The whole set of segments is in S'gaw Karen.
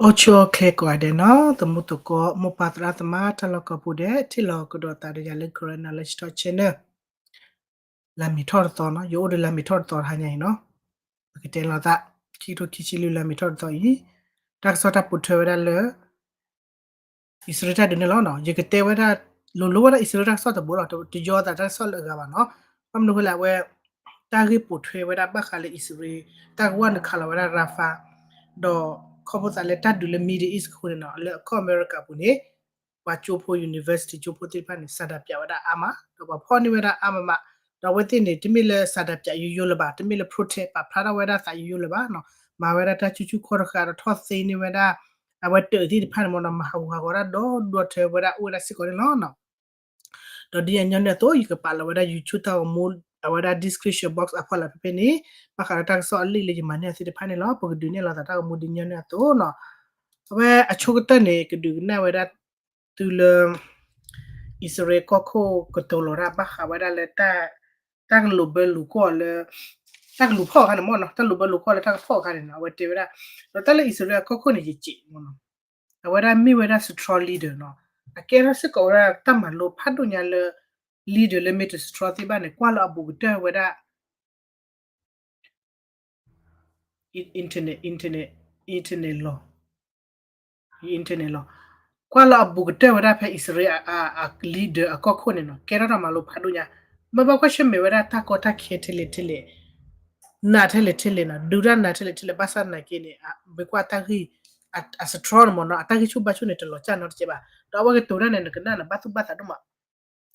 အိၣ်ဆူၣ်အိၣ်ချ့ကိးဂၤဒဲးနီၤ, သမူသကိး မိၢ်ပၢ်သရၣ်သမါ တၢ်လီၢ်ကိးပူၤဒဲး ထံၣ်လိာ်ကဒီးသးဒီးယၤလၢ Karen Knowledge Talk Channel လၢမ့ၤထီၣ်တသီနီၤ, ယအိၣ်ဒီးလၢမ့ၤထီၣ်တသီတဟါညါအံၤနီၤ, ပကတဲလီၤသး ခံကထိခံဆံလွံၢ်လၢမ့ၤထီၣ်တသီအံၤ, တၢ်ကစီၣ်တၢ်ပိာ်ထွဲဝဲဒၣ်လၢ အံၣ်စရ့လးတၢ်ဒုးန့ၣ်လီၤနီၤ. ယကတဲဝဲဒၣ် လိၤလိၤဝဲဒၣ်အံၣ်စရ့လးတၢ်ကစီၣ်တဘိလီၤ, တယီသးတၢ်ကစီၣ်လၢအဂၤဘၣ်နီၤ. ဘၣ်မနုၤဃိလဲၣ် အဝဲ တၢ်ဂ့ၢ်ပိာ်ထွဲဝဲဒၣ်ဘၣ်ဃးလၢအံၣ်စရ့လး တၢ်ကဝၢ်နုာ်ခးလီၤဝဲဒၣ် Rafah ဒီးခီဖျိသးလၢတၢ်ဒုးလၢ Middle East အဃိန့ၣ်နီၤ, လၢအခီၣ်အမဲရကၤပူၤန့ၣ် ပှၤကၠိဖိ university ကၠိဖိသ့ၣ်တဖၣ်န့ၣ် ဆန္ဒပြဝဲဒၣ်အါမး, ဒီးပှၤဖီၣ်န့ၢ်ဝဲဒၣ်အါမးမး, ဒီးအဝဲသ့ၣ်န့ၣ် တမ့ၢ်လၢဆန္ဒပြယိယိလၢၤဘၣ်, တမ့ၢ်လၢ protest ပာ်ဖျါထီၣ်ဝဲဒၣ်သးယိယိလၢၤဘၣ်နီၤ, မၤဝဲဒၣ်တၢ်ဆူၣ်ဆူၣ်ခီၣ်တဃာ်ဒီးထီၣ်သ့န့ၢ်ဝဲဒၣ် အဝဲတၢးသ့ၣ်တဖၣ်န့ၣ်မ့ၢ်နီၤ, မၤဟးဂူာ်ဟးဂီၤဒၣ်ဒီဒီထၢဝဲဒၣ်အိၣ်ဝဲဒၣ်စ့ၢ်ကီးန့ၣ်လီၤနီၤ. ဒီးဒ်အညီနုၢ်အသိး ယကပာ်လီၤဝဲဒၣ် YouTube တၢ်ဂီၤမူ အဝဲဒၣ် description box အဖီလာ်ဖဲဖဲန့ၣ်, ဘၣ်ဃးဒီးတၢ်ကစီၣ်အလံာ်လၢယမၤန့ၢ်အီၤသ့ၣ်တဖၣ်န့ၣ်လီၤ. ပကဒုးနဲၣ်လီၤသးတၢ်ဂီၤမူဒ်ညီနုၢ်အသိးနီၤ. အဝဲအဆိကတၢၢ်န့ၣ် ကဒုးကနၣ်ဝဲဒၣ် တုၤလၢ အံၣ်စရ့လးကီၢ်ခိၣ်ကတိၤလီၤတၢ်ဘၣ်ဃးဝဲဒၣ်လၢ တၢ်ကလိာ်ဘၢလိာ်ကွီၢ်လၢ တၢ်ကလူၤဖီၣ်အခါန့ၣ်မ့ၢ်နီၤ, တၢ်လိာ်ဘၢလိာ်ကွီၢ်လၢတၢ်ကဖီၣ်အခါန့ၣ်နီၤ, အဝဲတဲဝဲဒၣ် ဒီးတၢ်လၢအံၣ်စရ့လးကီၢ်ခိၣ်န့ၣ် ယစံးမ့ၢ်နီၤ, အဝဲဒၣ်မ့ၢ်ဝဲဒၣ် strong leader နီၤ, အကဲထီၣ်စ့ၢ်ကီးဝဲဒၣ်တၢ်မၤလိဖးဒိၣ်ညါလၢ leader လၢမ့ၢ်တ strong သ့ဘၣ်န့ၣ် ကွၢ်လၢအဘူးကတၢၢ်ဝဲဒၣ် internet, internet, internet law, internet law, ကွၢ်လၢအဘူးကတၢၢ်ဝဲဒၣ်ဖဲအံၣ်စရ့လးအ leader အကီၢ်ခိၣ်န့ၣ်နီၤ, ကဲထီၣ်တၢ်မၤလိဖးဒိၣ်ညါ, မ့ၢ်ဘၣ်ကွၢ်ဆၢၣ်မဲာ်ဝဲဒၣ်တၢ်ကီတၢ်ခဲထဲလဲၣ်ထဲလဲၣ်, နးထဲလဲၣ်ထဲလဲၣ်နီၤ, ဒုးတၢ်နးထဲလဲၣ်ထဲလဲၣ်, ဘၣ်ဆၣ်သနာ်က့န့ၣ် မ့ၢ်ကွၢ်တၢ်ဂ့ၢ် အ strong န့ၣ်မ့ၢ်နီၤ, အတၢ်ဂံၢ်ဆူၣ်ဘါဆူၣ်န့ၣ် တလီၤစၢ်နီတစဲးဘၣ်, ဒီးအဝဲကတိၤတၢ်န့ၣ် နကနၣ်န့ၣ်ဘၣ်သူၣ်ဘၣ်သးဒိၣ်မး.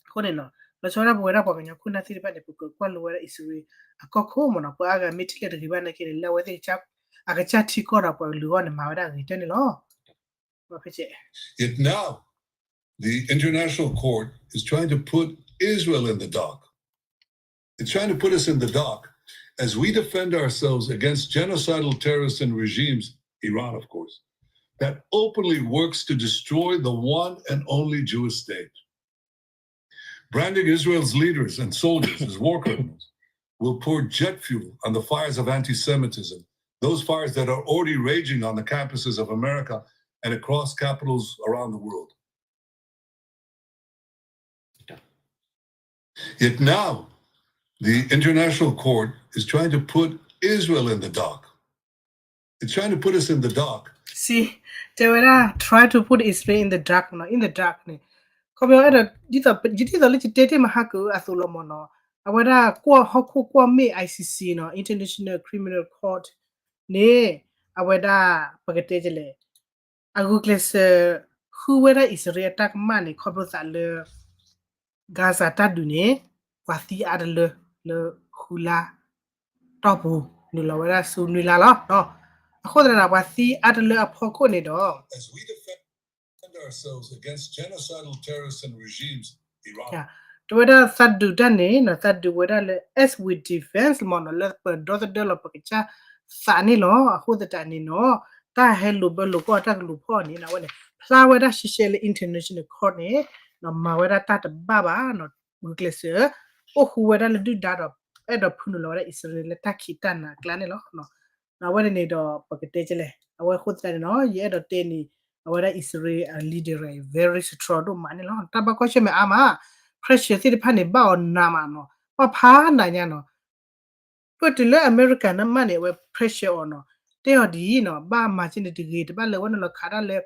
အဃိန့ၣ်နီၤ, လီၤဆီဒၣ်ပဝဲဒၣ်ပှၤကညီခိၣ်နၢ်သ့ၣ်တဖၣ်န့ၣ် ပကကွၢ်လိဝဲဒၣ်အံၣ်စရ့လးအကီၢ်ခိၣ်မ့ၢ်နီၤ, ပှၤအါဂၤမ့ၢ်ထံၣ်လၢတဂ့ၤဘၣ်နာ်က့န့ၣ် လၢအဝဲသ့ၣ် အကစၢ်ထံကီၢ်ဒီးပှၤကလုာ်အဂီၢ်န့ၣ် မၤဝဲဒၣ်အဂ့ၤကတၢၢ်န့ၣ်လီၤ. Yet now, the International Court is trying to put Israel in the dock. It's trying to put us in the dock as we defend ourselves against genocidal terrorists and regimes, Iran, of course, that openly works to destroy the one and only Jewish state. Branding Israel's leaders and soldiers as war criminals will pour jet fuel on the fires of anti Semitism, those fires that are already raging on the campuses of America and across capitals around the world. Yet now, the International Court is trying to put Israel in the dock. It's trying to put us in the dock. See, တဲဝဲဒၣ် try to put Israel in the dark နီၤ, in the dark န့ၣ်, ခီဖျိအဲၣ်ဒိး ဒ်သိး ယဒ်သိးလၢယတဲတ့ၢ်မဟါကအသိးလီၤမ့ၢ်နီၤ, အဝဲဒၣ်ကွီၢ်ဟီၣ်ခိၣ်ကွီၢ်မ့ၢ် I C C နီၤ, International Criminal Court န့ၣ်, အဝဲဒၣ် ပကတဲလဲၣ် အဂုာ်ကျဲးစၢး ဃုဝဲဒၣ်အံၣ်စရ့လးအတၢ်ကမၣ်န့ၣ် ခီဖျိသးလၢ Gaza တၢ်ဒုးန့ၣ် ပှၤသံအါတလၢ လၢဃုလါတီၢ်ပူၤ နုာ်လီၤဝဲဒၣ်ဆူနွံလါလီၤ. အဃိသတးဒီး ပှၤသံအါတလၢအဖီခိၣ်န့ၣ်ဒီး တဲဝဲဒၣ်သးဒုးတၢ်န့ၣ်နီၤ, သးဒုးဝဲဒၣ်လၢ as we defend မ့ၢ်နီၤ, လၢပဒီသဒၢလီၤပကစၢ်သးန့ၣ်လီၤ. အဃိသတးန့ၣ်နီၤ, တၢ်ဟဲလိာ်ဘၢလိာ်ကွီၢ်တၢ်ကလူၤဖီၣ်န့ၣ် အဝဲန့ၣ် ဖျါဝဲဒၣ်ရှဲရှဲလၢ international court န့ၣ် မၤဝဲဒၣ်တၢ်တဘၣ်ဘၣ်နီၤ, ဂုာ်ကျဲးစၢး အိၣ်ဃူဝဲဒၣ်လၢဒုၣ်ဒါဒီး အဲၣ်ဒိးဖုနုာ်လီၤဝဲဒၣ်အံၣ်စရ့လးလၢတၢ်ခံးတၢ်နၤအကျါန့ၣ်လီၤ. အဝဲန့ၣ်န့ၣ်ဒီး ပကတဲကလဲၣ်, အဝဲအဃိသတးန့ၣ်နီၤ, ယအဲၣ်ဒိးတဲန့ၣ် အဝဲဒၣ်အံၣ်စရ့လးအ leader အံၤ very strong ဒိၣ်မးန့ၣ်လီၤ. တၢ်ဘၣ်ကွၢ်ဆၢၣ်မဲာ်အါမး, pressure သ့ၣ်တဖၣ်န့ၣ် ဘၣ်အီၤနးမးနီၤ, ဘၣ်ဖးနးညါနီၤ. ပတုၤလၢအမဲရကၤနမၣ်န့ၣ် အဝဲ pressure အီၤနီၤ, တဲအီၤဒ်အံၤနီၤ, ဘၣ်မၤက့န့ၣ်တဂ့ၤ, တဘၣ်လၢအဝဲနုာ်လီၤခးတၢ်လၢ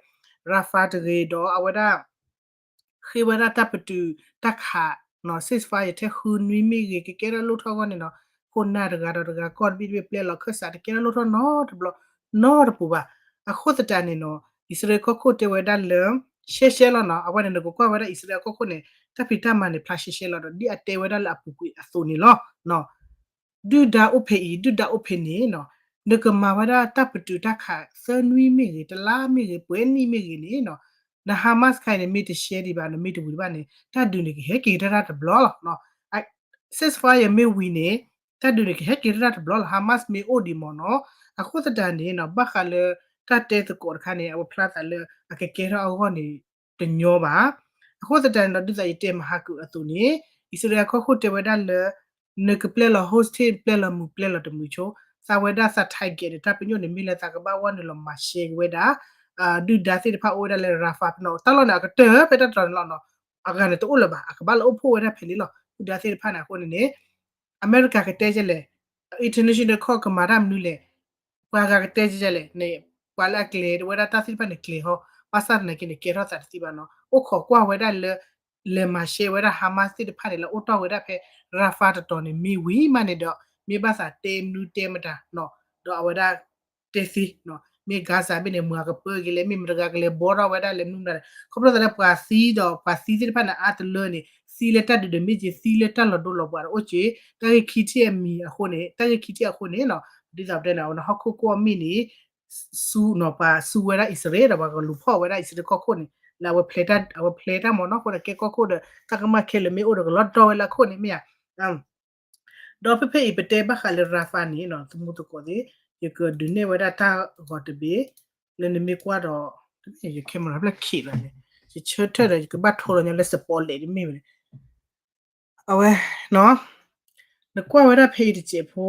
Rafah တဂ့ၤဒီး အဝဲဒၣ် ဃ့ဝဲဒၣ်တၢ်ပတုာ်တၢ်ခးနီၤ, ceasefire ထဲဃုနွံမ့ၢ်ဂ့ၤ ကကဲထီၣ်လိၣ်ထီၣ်အဂီၢ်န့ၣ်နီၤ, ခိၣ်နၢ်တဂၤဒီးတဂၤ ကီၢ်တဘ့ၣ်တဘ့ၣ်ပျဲလီၤခၢၣ်စး တကဲထီၣ်လိၣ်ထီၣ်နီတဘျီ နီတပူၤဘၣ်. အဃိသတးန့ၣ်နီၤ, အံၣ်စရ့လးကီၢ်ခိၣ်တဲဝဲဒၣ်လၢ ရှဲရှဲလီၤနီၤ, အဝဲန့ၣ် နကကွၢ်ဝဲဒၣ်အံၣ်စရ့လးကီၢ်ခိၣ်န့ၣ် တၢ်ဖံးတၢ်မၤန့ၣ် ဖျါရှဲရှဲလီၤဒီး ဒ်အတဲဝဲဒၣ်လၢအပူၤကွံာ်အသိးန့ၣ်လီၤ. ဒုၣ်ဒါအိၣ်ဖဲအံၤ ဒုၣ်ဒါအိၣ်ဖဲန့ၣ်နီၤ, နကမၤဝဲဒၣ်တၢ်ပတုာ်တၢ်ခးသၢနွံမ့ၢ်ဂ့ၤ, တလါမ့ၢ်ဂ့ၤ, ပှဲၤနံၣ်မ့ၢ်ဂ့ၤန့ၣ်နီၤ, န Hamas ခါအံၤန့ၣ် မ့ၢ်တရှဲဒံးဘၣ်, နမ့ၢ်တဝံၤဒံးဘၣ်န့ၣ် တၢ်ဒုးန့ၣ်ကဟဲက့ၤတၢ်တဘျီလီၤ. ceasefire မ့ၢ်ဝံၤန့ၣ် တၢ်ဒုးန့ၣ်ကဟဲက့ၤတၢ်တဘျီလီၤ, Hamas မ့ၢ်အိၣ်ဒံးမ့ၢ်နီၤ. အဃိသတးန့ၣ်နီၤ, ဘၣ်ဃးလၢတၢ်တဲသကိးတခါန့ၣ် အဝဲဖျါသးလၢအကကဲထီၣ်အဂီၢ်န့ၣ် တညီဘၣ်. အဃိသတးန့ၣ်ဒီး ဒ်သိးယတဲမဟါကအသိးန့ၣ်, အံၣ်စရ့လးကီၢ်ခိၣ်တဲဝဲဒၣ်လၢ နကပျဲလီၤ hostage ပျဲလီၤမုာ်ပျဲလီၤတမုာ်ဆိ, သးဝဲဒၣ်သး target န့ၣ် တၢ်ပညိၣ်န့ၣ် မ့ၢ်လၢသးကဘၣ်ဝဲနုာ်လီၤမၤရှဲက့ၤဝဲဒၣ် ဒုၣ်ဒါသ့ၣ်တဖၣ်အိၣ်ဝဲဒၣ်လၢ Rafah ဖဲနီၤ တၢ်လီၢ်န့ၣ် အကတၢၢ်ဖဲတၢ်တတီၤန့ၣ်လီၤနီၤ. အဂၤန့ၣ်တအိၣ်လၢၤဘၣ် အကဘၣ်လၢအိၣ်ဖှိၣ်ဝဲဒၣ်ဖဲန့ၣ်လီၤ ဒုၣ်ဒါသ့ၣ်တဖၣ်န့ၣ် အဃိန့ၣ်န့ၣ် အမဲရကၤကတဲကလဲၣ် international court ကမၤတၢ်မနုၤလဲၣ် ပှၤဂၤကတဲကလဲၣ်န့ၣ် ပှၤလၢအကျဲၤဝဲဒၣ်တၢ်သ့ၣ်တဖၣ်န့ၣ်ကျဲၤဟီ ဘၣ်ဆၣ်သနာ်က့န့ၣ် ကဲထီၣ်သးတသ့ဘၣ်နီၤ အိၣ်ခိးကွၢ်ဝဲဒၣ်လၢ လဲၤမၤရှဲဝဲဒၣ် Hamas သ့ၣ်တဖၣ်န့ၣ် လၢအိၣ်တီၢ်ဝဲဒၣ်ဖဲ Rafah တတီၤန့ၣ် မ့ၢ်ဝံၤမးန့ၣ်ဒီး မ့ၢ်ဘၣ်သးတဲမနုၤတဲမတၤနီၤ ဒီးအဝဲဒၣ် တဲသ့နီၤ မ့ၢ် Gaza ဘ့ၣ်န့ၣ် မၤကပၢက့ၤလဲၣ် မ့ၢ်မတဂၤကလဲၤဘှီထီၣ်ဝဲဒၣ်လဲၣ် မနုၤမတၤလဲၣ် ခီဖျိသးလၢပှၤသံဒီး ပှၤသံသ့ၣ်တဖၣ်န့ၣ် အါတလၢန့ၣ် သံလၢတၢ်ဒုးဒိးမ့ၢ်က့ၤ သံလၢတၢ်လီၤဒိလီၤဘှးဒီးအိၣ်က့ၤ တၢ်ဂ့ၢ်ခံထံၣ်အမံၤအဃိန့ၣ် တၢ်ဂ့ၢ်ခံထံၣ်အဃိန့ၣ်နီၤ ဒ်သိးပတဲန့ၣ် အဝဲန့ၣ်ဟီၣ်ခိၣ်ကီၢ်မ့ၢ်န့ၣ် ဆူနီၤ ပှၤဆူဝဲဒၣ်အံၣ်စရ့လးဒီးပှၤကလူၤဖီၣ်ဝဲဒၣ်အံၣ်စရ့လးကီၢ်ခိၣ်န့ၣ် လၢအဝဲဖျဲးတၢ် အဝဲဖျဲးတၢ်မ့ၢ်နီၤ အဃိန့ၣ်ကဲကီၢ်ခိၣ်ဒီး တၢ်ကမၣ်ခဲလၢာ်မ့ၢ်အိၣ်ဒီးကလီၤတီဝဲလၢအခိၣ်န့ၣ်မ့ၢ်ဧါ ဒီးဖဲဖဲအံၤပတဲဘၣ်ဃးလၢ Rafah န့ၣ်နီၤ သမူသကိးသ့ၣ် ယကဒုးနဲၣ်ဝဲဒၣ်တၢ်ဂီၤတဘ့ၣ် လၢနမ့ၢ်ကွၢ်ဒီး တမ့ၢ်ယ camera ဖျၢၣ်ခံးလီၤန့ၣ် ယဆၢထၢၣ်ဒီး ယကဘၣ်ထိလီၤညီလၢ spotlight တမ့ၢ်ဝဲန့ၣ် အဝဲနီၤ နကွၢ်ဝဲဒၣ်ဖဲအံၤတစဲးဖိ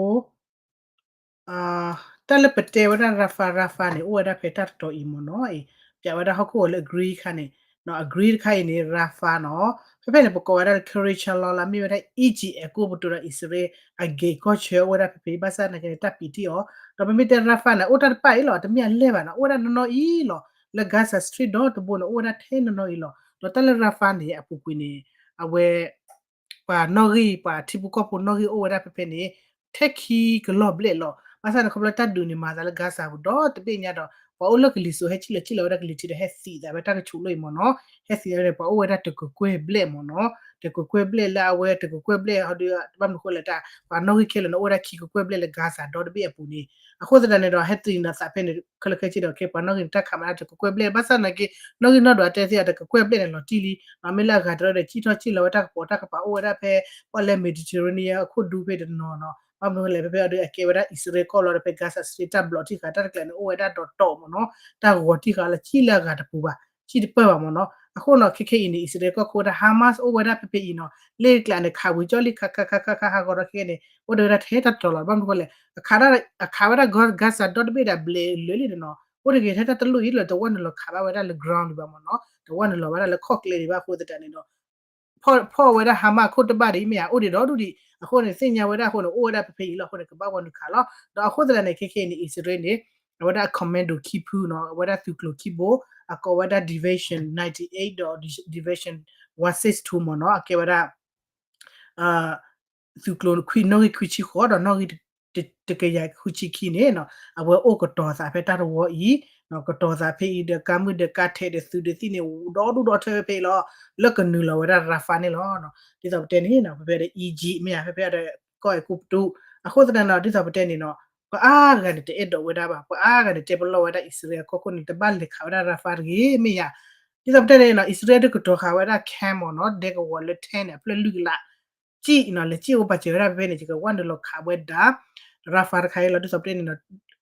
တၢ်လၢပတဲဝဲဒၣ် Rafah Rafah န့ၣ် အိၣ်ဝဲဒၣ်ဖဲတၢ်တတီၤအံၤမ့ၢ်နီၤ အံၤ ပျးဝဲဒၣ်ဟီၣ်ခိၣ်ဝဲလၢ အ green တခါန့ၣ် နီၤ အ green တခါအံၤန့ၣ် Rafah နီၤ ဖဲဖဲန့ၣ် ပကိးဝဲဒၣ်လၢ Kerem Shalom လၢအမ့ၢ်ဝဲဒၣ် Egypt အကိးပတူးဒီးအံၣ်စရ့လး အ gate ကီၢ်ဆၢအိၣ်ဝဲဒၣ်ဖဲဖဲအံၤ ဘၣ်ဆၣ်သနာ်က့န့ၣ် တၢ်ပံးတံၢ်အီၤ ဒီးပမ့ၢ်တဲ Rafah န့ၣ် အိၣ်တၢ်တပၣ်အံၤလီၤ တမ့ၢ်အလဲၢ်ဘၣ်နီၤ အိၣ်ဝဲဒၣ်နီၢ်နီၢ်အံၤလီၤ လၢ Gaza Strip ဒီတဘိန့ၣ် အိၣ်ဝဲဒၣ်ထဲနီၢ်နီၢ်အံၤလီၤ ဒီးတၢ်လၢ Rafah န့ၣ် အပူၤကွံာ်န့ၣ် အဝဲ ပှၤနီၣ်ဂံၢ် ပှၤထံဖိကီၢ်ဖိနီၣ်ဂံၢ်အိၣ်ဝဲဒၣ်ဖဲဖဲန့ၣ် ထဲခံကလီၢ်ဘျဲၣ်လီၤ ဘၣ်ဆၣ်န့ၣ် ခီဖျိတၢ်ဒုးန့ၣ် မၤသးလၢ Gaza ပူၤဒီတဘ့ၣ်ညါဒီး ပှၤအိၣ်လၢကလံၤစိးဟဲစံၣ်လီၤစံၣ်လီၤဝဲဒၣ်ကလံၤထံးဒီးဟဲသံးသးဖဲတၢ်ကဆူးလိၣ်အံၤမ့ၢ်နီၤ ဟဲသံးန့ၣ် ပှၤအိၣ်ဝဲဒၣ်တကကွဲၢ်ဘျဲၣ်မ့ၢ်နီၤ တကကွဲၢ်ဘျဲၣ်လၢအဝဲတကကွဲၢ်ဘျဲၣ်ဟီဒီး ဘၣ်မနုၤဃိလဲၣ်တၢ် ပှၤနီၣ်ဂံၢ်ခဲလၢာ်န့ၣ် အိၣ်ဝဲဒၣ်ခံကကွဲၢ်ဘျဲၣ်လၢ Gaza ဒီတဘ့ၣ်အပူၤန့ၣ် အဃိသတးန့ၣ်ဒီး ဟဲသံးန့ၣ်သးဖဲန့ၣ် ခဲလၢာ်ခဲဆ့ဒီး ခဲပှၤနီၣ်ဂံၢ်န့ၣ် တၢ်ခးမးတကကွဲၢ်ဘျဲၣ် ဘၣ်ဆၣ်သနာ်က့ နီၣ်ဂံၢ်နီၣ်ဒွးတဲသ့အီၤ တကကွဲၢ်ဘျဲၣ်န့ၣ် လီၤတံၢ်လံ မ့ၢ်လၢအဂၤတရၢဒီး စံၣ်ထီၣ်စံၣ်လီၤဝဲတၢ်ကပီၤတၢ်ကပၤအိၣ်ဝဲဒၣ်ဖဲ ပီၣ်လဲၣ် Mediterranean အခိၣ်ဒူဖဲတနီၤနီၤ ဘၣ်မနုၤလဲၣ် ဖဲဖဲအီၤဒီး အကဲဝဲဒၣ်အံၣ်စရ့လးကီၢ်လီၤဒီး ဖဲ Gaza Strip တၢ်ဘျီးထံၣ်ဃာ်တၢ်တကျဲၤန့ၣ် အိၣ်ဝဲဒၣ်ဒီးတီၢ်မ့ၢ်နီၤ တၢ်ဂီၤထံၣ်ဃာ်လၢစံၣ်လၢအဂၤတပူၤဘၣ် စံၣ်တပၢၢ်ဘၣ်မ့ၢ်နီၤ အဃိနီၤ ခဲခဲအံၤန့ၣ် အံၣ်စရ့လးကီၢ်ခိၣ်ဝဲဒၣ် Hamas အိၣ်ဝဲဒၣ်ဖဲဖဲအံၤနီၤ လ့ၣ်တကျးန့ၣ် ခးဝံၤကၠီလံ ခးခးခးခးခးဟးဂီၤဒီးခဲန့ၣ် အိၣ်တဂ့ၤဒၣ်ထဲတၢ်တတီၤလီၤ ဘၣ်မနုၤဃိလဲၣ် အခးဝဲဒၣ် Gaza ဒီတဘ့ၣ်ဒီးဘျဲၣ်လၢာ်လံန့ၣ်နီၤ အိၣ်တဂ့ၤထဲတၢ်တလိၣ်အံၤလၢတဝဲနုာ်လီၤခးဘၣ်ဝဲဒၣ်လၢ ground ဒံးဘၣ်မ့ၢ်နီၤ တဝဲနုာ်လီၤဝဲဒၣ်လၢခီၣ်ကျဲဒံးဘၣ်အဃိသတးန့ၣ်ဒီး ဖီၣ်ဝဲဒၣ် Hamas ခိၣ်တဘၣ်ဒံးမ့ၢ်ဧါ အိၣ်ဒံးဒီဒူၣ်ဒံး အဃိန့ၣ် သ့ၣ်ညါဝဲဒၣ်အဃိန့ၣ် အိၣ်ဝဲဒၣ်ဖဲဖဲအံၤလီၤ အဃိန့ၣ် ကဘၣ်ဝဲနုာ်ခးလီၤ ဒီးအဃိသတးန့ၣ် ခဲခဲအံၤန့ၣ် အံၣ်စရ့လးန့ၣ် အဝဲဒၣ် commando ခံဖုနီၤ အဝဲဒၣ်သုးကျိၤခံဘိ အကိးဝဲဒၣ် division ninety-eight ဒီး division one six two မ့ၢ်နီၤ အကဲဝဲဒၣ် သုးကျိၤခွံ နီၣ်ဂံၢ်ခွံဆံဃိးဒီးနီၣ်ဂံၢ်တကယၤခွံဆံခံန့ၣ် အဝဲအိၣ်ကတီၤသးဖဲတၢ်တဝီအံၤ ကတီၤသးဖဲအံၤဒီးကါမုၢ်ဒီးကါထဲးဒီးသုးဒီးသံၣ်န့ၣ် ဒီဒူၣ်ဒီထၢဖဲအံၤလီၤ လၢကနုာ်လီၤဝဲဒၣ် Rafah န့ၣ်လီၤ ဒ်သိးပတဲန့ၣ် ဖဲဖဲဒီး Egypt မ့ၢ်ဧါ ဖဲဖဲဒီးကီၢ်အဲၤကူပတူး အဃိသတးန့ၣ် ဒ်သိးပတဲန့ၣ်နီၤ ပှၤအါဂၤန့ၣ် တအဲၣ်ဒိးဝဲဒၣ်ဘၣ် ပှၤအါဂၤန့ၣ် တဲပလီၢ်ဝဲဒၣ်အံၣ်စရ့လးကီၢ်ခိၣ်န့ၣ် တဘၣ်လဲၤခးဝဲဒၣ် Rafah တဂ့ၤ မ့ၢ်ဧါ ဒ်သိးပတဲန့ၣ်နီၤ အံၣ်စရ့လးဒုးကတီၤဃာ်ဝဲဒၣ် camp မ့ၢ်နီၤ ဒဲကဝီၤလၢထဲန့ၣ် အဖျၢၣ်လွံၢ်ကလး စံၣ်နီၤ လဲၤစံၣ်အိၣ်ပာ်စၢၤဝဲဒၣ်ဖဲဖဲန့ၣ် ယကဝဲနုာ်လီၤခးဝဲဒၣ် Rafah တခါအံၤလီၤ ဒ်သိးပတဲန့ၣ်နီၤ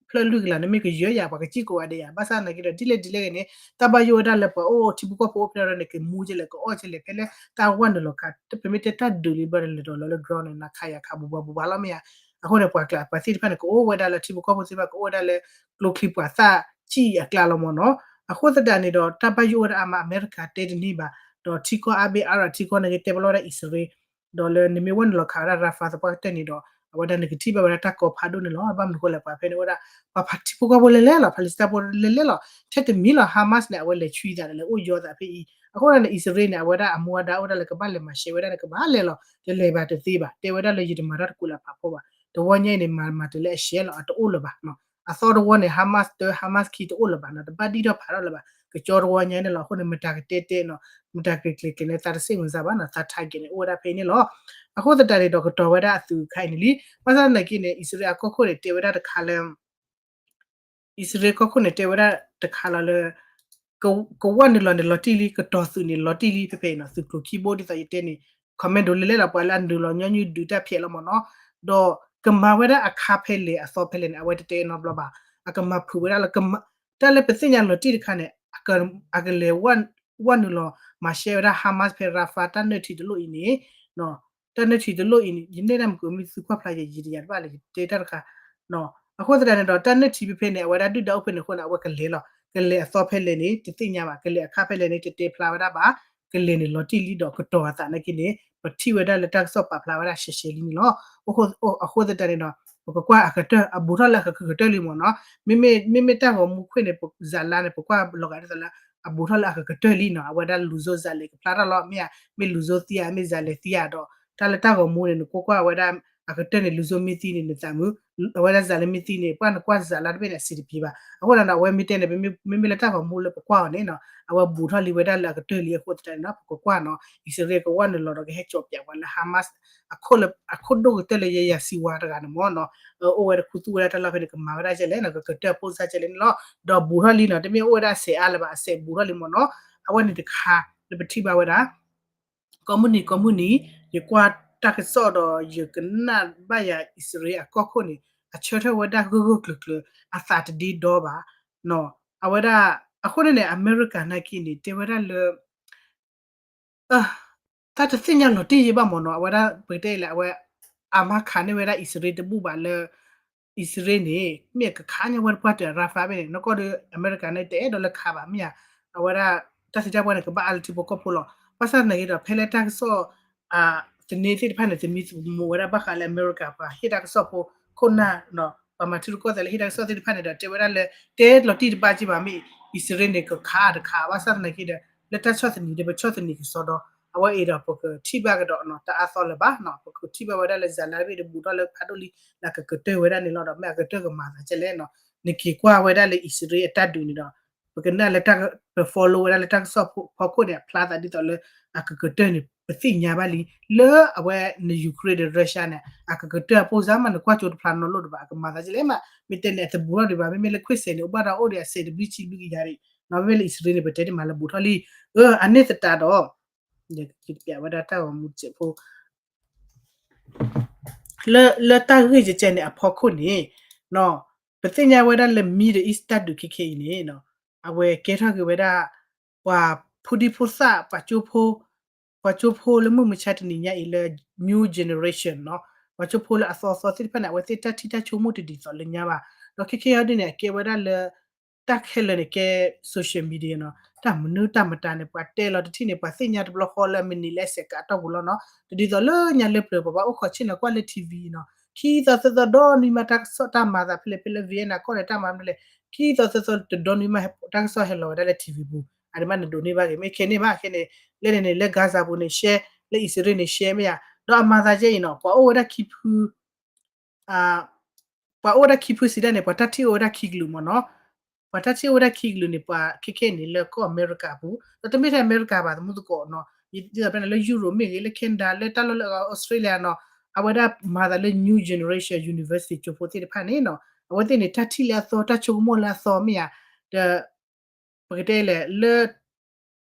ဖျၢၣ်လွံၢ်ကလးန့ၣ်မ့ၢ်ကယၢၤယၤ ပှၤကစံၣ်ကိးဂၤဒဲးယၤ ဘၣ်ဆၣ်သနာ်က့ဒီး ဒ်လဲၣ်ဒ်လဲၣ်ဂ့ၤန့ၣ် တၢ်ဘၣ်ယိၣ်ဝဲဒၣ်လၢပှၤအိၣ်ထံဖိကီၢ်ဖိအိၣ်ဖျဲၣ်ထီၣ်န့ၣ် ကမူကလဲၣ် ကအီၣ်ကလဲၣ် ဖဲလၢတၢ်ဝဲနုာ်လီၤခး ပမ့ၢ်တဲတၢ်ဒုးလံဘျီဒီး လဲၤဒီးလီၤလၢ ground န့ၣ် နၤခးယၤခးဘူးဘူးဘူးဘူးလီၤမ့ၢ်ဧါ အဃိန့ၣ် ပှၤကျးပှၤသ့ၣ်တဖၣ်န့ၣ် ကအိၣ်ဝဲဒၣ်လၢထံဖိကီၢ်ဖိသ့ၣ်တဖၣ် ကအိၣ်ဝဲဒၣ်လၢ ကျိချံပှၤသၣ်စံၣ်အကျါလီၤမ့ၢ်နီၤ အဃိသတးန့ၣ်ဒီး တၢ်ဘၣ်ယိၣ်ဝဲဒၣ်အါမး အမဲရကၤတဲတန့ၢ်ဘၣ် ဒီးထံကီၢ်အါဘ့ၣ်အါရၤ ထံကီၢ်န့ၣ်က့ၤတဲပလီၢ်ဝဲဒၣ်အံၣ်စရ့လး ဒီးလၢနမ့ၢ်ဝဲနုာ်လီၤခးဝဲဒၣ် Rafah သပှၢ်ကတၢၢ်န့ၣ်ဒီး အဝဲဒၣ်နကထံၣ်ဘၣ်ဝဲဒၣ်တၢ်ကီဖးဒိၣ်န့ၣ်လီၤ ဘၣ်မနုၤဃိလဲၣ် ပှၤဖဲန့ၣ်အိၣ်ဝဲဒၣ် ပှၤဖးထံဖိကီၢ်ဖိလဲၤလဲၤလီၤ Palestine ဖိလဲၤလဲၤလီၤ ထဲတမံၤလီၤ Hamas န့ၣ် အဝဲလဲၤဆွံသးဒီးလဲၤအိၣ်ယီၤသးဖဲအံၤ အဃိန့ၣ် အံၣ်စရ့လးန့ၣ် အဝဲဒၣ်အမူအဒါအိၣ်ဒၣ်လၢကဘၣ်လဲၤမၤရှဲဝဲဒၣ်န့ၣ် ကဘၣ်လဲၤလီၤ တလဲၤဘၣ်တသ့ဘၣ် တဲဝဲဒၣ်လၢယတမၤတၢ်တကူးလၢဖးဖီဘၣ် တဝီညါအံၤန့ၣ် မၤမၤတလဲအရှဲလီၤ အတအိၣ်လၢၤဘၣ် အသီတဝီန့ၣ် Hamas တၢ Hamas ခံတအိၣ်လၢၤဘၣ်နီၤ တဘၣ်ဒံၣ်ထီၣ်ဖးထီၣ်လၢၤဘၣ် ကကၠီတဝီညါန့ၣ်လီၤ အဃိန့ၣ် မတၤကတဲတဲနီၤ မတၤကကျဲၤကျဲၤန့ၣ် သးတစ့ၣ်ဝင်စား ဘၣ်နီၤ သး target န့ၣ် အိၣ်ဝဲဒၣ်ဖဲအံၤန့ၣ်လီၤ အဃိသတးန့ၣ်ဒီးကတီၤဝဲဒၣ်အသုးခါအံၤန့ၣ်လံ ဘၣ်ဆၣ်သနာ်က့န့ၣ် အံၣ်စရ့လးအကီၢ်ခိၣ်န့ၣ် တဲဝဲဒၣ်တခါလၢ အံၣ်စရ့လးကီၢ်ခိၣ်န့ၣ်တဲဝဲဒၣ်တခါလီၤလၢ ကဝဲနုာ်လီၤန့ၣ်လီၤတံၢ်လံ ကတီၤသုးန့ၣ်လီၤတံၢ်လံ ဖဲဖဲအံၤနီၤ သုးကျိၤခံဘိဒ်သိးယတဲန့ၣ် commando လဲၤလဲၤလီၤ ပှၤလၢအနုာ်လီၤညီနုၢ်ဒုးတၢ်ဖျဲးလီၤမ့ၢ်နီၤ ဒီးကမၤဝဲဒၣ်အခါဖဲလဲၣ်အသီဖဲလဲၣ်န့ၣ် အဝဲတတဲနီတဘျီဘၣ် အကမၤဖုးဝဲဒၣ်လၢ တၢ်လၢပသ့ၣ်ညါလီၤတံၢ်တခါန့ၣ် အကလဲၤဝဲနုာ်လီၤမၤရှဲဝဲဒၣ် Hamas ဖဲ Rafah တၢ်နုၢ်ထံတလိၣ်အံၤန့ၣ် တၢ်နုၢ်ထံတလိၣ်အံၤန့ၣ် ယနဲၣ်တၢ်မုၢ်ကမံသုကွၢ်ဖျါယံာ်တယံာ်တဘၣ်လၢယတဲတၢ်တခါ အဃိသတးန့ၣ်ဒီး တၢ်နုၢ်ထံဖဲဖဲန့ၣ် အဝဲဒၣ်ဒုၣ်ဒါအိၣ်ဖဲန့ၣ်အဃိန့ၣ် အဝဲကလဲၤလီၤ ကလဲၤအသီဖဲလဲၣ်န့ၣ် တသ့ၣ်ညါဘၣ်, ကလဲၤအခါဖဲလဲၣ်န့ၣ် တတဲဖျါဝဲဒၣ်ဘၣ်, ကလဲၤန့ၣ်လီၤတံၢ်လံဒီးကတီၤအသးနာ်က့န့ၣ် ပထံၣ်ဝဲဒၣ်လၢတၢ်ကစီၣ်ပာ်ဖျါဝဲဒၣ်ရှဲရှဲလံန့ၣ်လီၤ. အဃိသတးန့ၣ်ဒီး ပကကွၢ်အကတၢၢ် အဘူးထီၣ်လၢအကကတၢၢ်လံမ့ၢ်နီၤ, မ့မ့ၢ်တၢ်ဂီၤမူခွဲးန့ၣ် ပဇာတ်လမ်းန့ၣ် ပကွၢ်လီၤဂာ်ဒ်သိးလၢ အဘူးထီၣ်လၢအကကတၢၢ်လံနီၤ, အဝဲဒၣ်လူၤစိ ဇာတ်လမ်း ကဖျါထီၣ်လီၤ မ့ၢ်ဧါ, မ့ၢ်လူၤစိသံဧါ မ့ၢ် ဇာတ်လမ်း သံဧါဒီး တၢ်လၢတၢ်ဂီၤမူန့ၣ် နကွၢ်ကွၢ်ဝဲဒၣ် အကတၢၢ်န့ၣ် လူၤစိမ့ၢ်သံန့ၣ် နသးမုာ်, အဝဲဒၣ် ဇာတ်လမ်း မ့ၢ်သံန့ၣ် ပှၢ်နကွၢ် ဇာတ်လမ်း တဘ့ၣ်န့ၣ် အဆင်တပြေဘၣ်. အဃိန့ၣ်ဒီး အဝဲမ့ၢ်တဲန့ၣ် မ့မ့ၢ်လၢတၢ်ဂီၤမူလၢပကွၢ်အီၤန့ၣ်နီၤ အဝဲဘူးထီၣ်လံဝဲဒၣ်လၢအကတၢၢ်လံအဃိသတးန့ၣ်နီၤ ပကကွၢ်နီၤ အံၣ်စရ့လးကဝီၤန့ၣ်လီၤဒီးကဟဲကၠီၤပၠးပှၤလၢ Hamas အခိၣ်လၢ အခိၣ်ဒိၣ်ကတၢၢ်လၢ Yahya Sinwar တဂၤန့ၣ်မ့ၢ်နီၤ, အိၣ်ဝဲတခူသူၣ်ဝဲဒၣ်တၢ်လီၢ်ဖဲန့ၣ် ကမၤဝဲဒၣ်ကဲလဲၣ်နီၤ ကကတၢၢ်အပိၢ်စၢ်ကဲလဲၣ်န့ၣ်လီၤ. ဒီးဘူးထီၣ်လံနီၤ တမ့ၢ်အိၣ်ဝဲဒၣ်အစဲးအါလၢၤဘၣ် အစဲးဘူးထီၣ်လံမ့ၢ်နီၤ, အဝဲန့ၣ်တခါ လၢပထံၣ်ဘၣ်ဝဲဒၣ် ကိးမုၢ်နံၤကိးမုၢ်နံၤ ယကွၢ်တၢ်ကစီၣ်ဒီး ယကနၣ်ဘၣ်ယၤအံၣ်စရ့လးအကီၢ်ခိၣ်န့ၣ် အဆၢထၢၣ်ဝဲဒၣ်ဂၢၢ်ဂၢၢ်ကျၢၤကျၢၤ အသးတဒ့ဒီဘၣ်နီၤ, အဝဲဒၣ် အဃိန့ၣ်န့ၣ် အမဲရကၤနာ်က့န့ၣ် တဲဝဲဒၣ်လၢ တၢ်တသ့ၣ်ညါလီၤတံၢ်ယံဘၣ်မ့ၢ်နီၤ အဝဲဒၣ်ပကတဲလဲၣ် အဝဲ အမါခးန့ၢ်ဝဲဒၣ်အံၣ်စရ့လးတဘူၣ်ဘၣ်လၢ အံၣ်စရ့လးန့ၣ် မ့ၢ်ကခးညါဝဲတပှၢ်တၢၢ် Rafah ဖဲန့ၣ် နီၢ်ကီၢ်ဒီး အမဲရကၤန့ၣ် တအဲၣ်ဒိးလၢခးဘၣ်မ့ၢ်ဧါ, အဝဲဒၣ် တၢ်သံတၢ်ပှၢ်န့ၣ် ကဘၣ်အါလၢထံဖိကီၢ်ဖိလီၤ. ဘၣ်ဆၣ်သနာ်က့ဒီး ဖဲလၢတၢ်ကစီၣ် သန့သ့ၣ်တဖၣ်န့ၣ် သမံသမိးဝဲဒၣ်ဘၣ်ဃးလၢအမဲရကၤ ပှၤဟ့ၣ်တၢ်ကစီၣ်ဖိ ခိၣ်နၢ် ပှၤမၤထံရူၢ်ကီၢ်သဲးလၢဟ့ၣ်တၢ်ကစီၣ်သ့ၣ်တဖၣ်န့ၣ်ဒီး တဲဝဲဒၣ်လၢ တဲလီၤတံၢ်တဘၣ်က့ဘၣ် မ့ၢ်အံၣ်စရ့လးန့ၣ် ကခးတခး ဘၣ်ဆၣ်သနာ်က့ဒီး လၢတၢ်ဆီၣ်သနံးဒီး ပဆီၣ်သနံးကစီဒီး အဝဲအံၤဒီးပကထံၣ်ဘၣ်ကဒီးနီၤ တအါသီလၢၤဘၣ်နီၤ ပကထံၣ်ဘၣ်ဝဲဒၣ်လၢ ဇာတ်လမ်း တဘ့ၣ်တဘူးထီၣ်လၢဖးဒိၣ်လံ လၢအကကတၢၢ်ဝဲဒၣ်န့ၣ်လီၤ. ဒီးမ့ၢ်အကတၢၢ်ကမၤသးကဲလဲၣ်နီၤ နက့ၤကွၢ်ဝဲဒၣ်လၢအံၣ်စရ့လးအတၢ်ဒုးန့ၣ်ဒီး ပကနၣ်လၢတၢ် ပ follow ဝဲဒၣ်လၢတၢ်ကစီၣ်ဖီခိၣ်န့ၣ် အဖျါသးဒ်သိးလၢ အကကတၢၢ်န့ၣ် ပသ့ၣ်ညါဘၣ်လံ လၢအဝဲန့ၣ် Ukraine ဒီး Russia န့ၣ် အကကတၢၢ်အပိၢ်စၢ်မး နကွၢ်ကၠိတဖျါနီတလိၣ်ဒံးဘၣ် အကမၤသးကဲလဲၣ်မး မ့ၢ်တဲန့ၣ် အတဘူးထီၣ်ဒံးဘၣ် မ့မ့ၢ်လၢခွ့ၣ်စဲးန့ၣ် အိၣ်ဘၣ်ဒီးအိၣ်ဒီးအစဲးတဘျုးဆံဘျုးကယၤဒံး မ့မ့ၢ်လၢအံၣ်စရ့လးန့ၣ် ပတဲတ့ၢ်မးလၢဘူးထီၣ်လံ အန့ၣ်သတးဒီး ယကပျးဝဲဒၣ်တၢ်ဂီၤမူတစဲးဖိ လၢ လၢတၢ်ဂ့ၢ်ကဲကဲန့ၣ်အဖီခိၣ်န့ၣ် ပသ့ၣ်ညါဝဲဒၣ်လၢ Middle East တၢ်ဒုးခဲခဲအံၤန့ၣ် အဝဲကဲထီၣ်က့ၤဝဲဒၣ် ပှၤဖိဒံဖိသၣ် ပှၤကၠိဖိ ပှၤကၠိဖိလၢမုၢ်မဆါတနံၤညါအံၤလၢ new generation နီၤ ပှၤကၠိဖိလၢအသီအသီသ့ၣ်တဖၣ်န့ၣ် အဝဲသ့ၣ်တၢ်ထံၣ်တၢ်ဆိကမိၣ်တဒ်သိးလၢညါဘၣ် ဒီးခဲခဲအံၤဒ်န့ၣ် အကဲဝဲဒၣ်လၢ တၢ်ခဲလၢာ်န့ၣ်ကဲ social media နီၤ တၢ်မနုၤတၢ်မတၤန့ၣ် ပှၤတဲလီၤတထံၣ်န့ၣ် ပှၤသ့ၣ်ညါတဘျီဃီလၢအမ့ၢ်န့ၢ်လၢအစဲးကးအတီၢ်ပူၤလီၤနီၤ တဒ်သိးလၢညါလၢပျၢၤ ပဘၣ်အိၣ်ခိးဆ့ၣ်နီၤကွၢ်လၢ ထံၣ်ဝံၤ နီၤ ခံသီသၢသီဒီနွံမးတၢ်ကစီၣ်တၢ်မၤသးဖဲလဲၣ်ဖဲလၢ Vienna ကီၢ်န့ၣ် တၢ်မၤဖဲလဲၣ် ခံသီသၢသီတဒီနွံမး တၢ်ကစီၣ်ဟဲလီၤဝဲဒၣ်လၢ ထံၣ်ဝံၤ ပူၤ အဒိမးနဒိးန့ၢ်ဘၣ်က့ၤ မ့ၢ်ခဲန့ၣ်မး ခဲန့ၣ် လၢန့ၣ်န့ၣ် လၢ Gaza ပူၤန့ၣ် ရှဲ လၢအံၣ်စရ့လးန့ၣ် ရှဲမ့ၢ်ဧါ ဒီးအမၤသးကဲအံၤနီၤ ပှၤအိၣ်ဝဲဒၣ်ခံဖု ပှၤအိၣ်ဝဲဒၣ်ခံဖုစံးဒၣ်န့ၣ် ပှၤတၢ်ထံၣ်အိၣ်ဝဲဒၣ်ခံကလုာ်မ့ၢ်နီၤ ပှၤတၢ်ထံၣ်အိၣ်ဝဲဒၣ်ခံကလုာ်န့ၣ် ပှၤခဲခဲအံၤန့ၣ် လၢကီၢ်အမဲရကၤအပူၤ ဒီးတမ့ၢ်ထဲအမဲရကၤဘၣ် သမူသကိးနီၤ ဒ်သိးဖဲန့ၣ်လၢ Europe မ့ၢ်ဂ့ၤ လၢ Canada လၢတၢ်လီၢ်လၢ Australia နီၤ အဝဲဒၣ်မၤသးလၢ new generation university ကၠိဖိသ့ၣ်တဖၣ်န့ၣ်နီၤ အဝဲသ့ၣ်န့ၣ် တၢ်ထံၣ်လၢအသီ တၢ်ဆိကမိၣ်လၢအသီမ့ၢ်ဧါ ဒီး ပကတဲလဲၣ် လၢ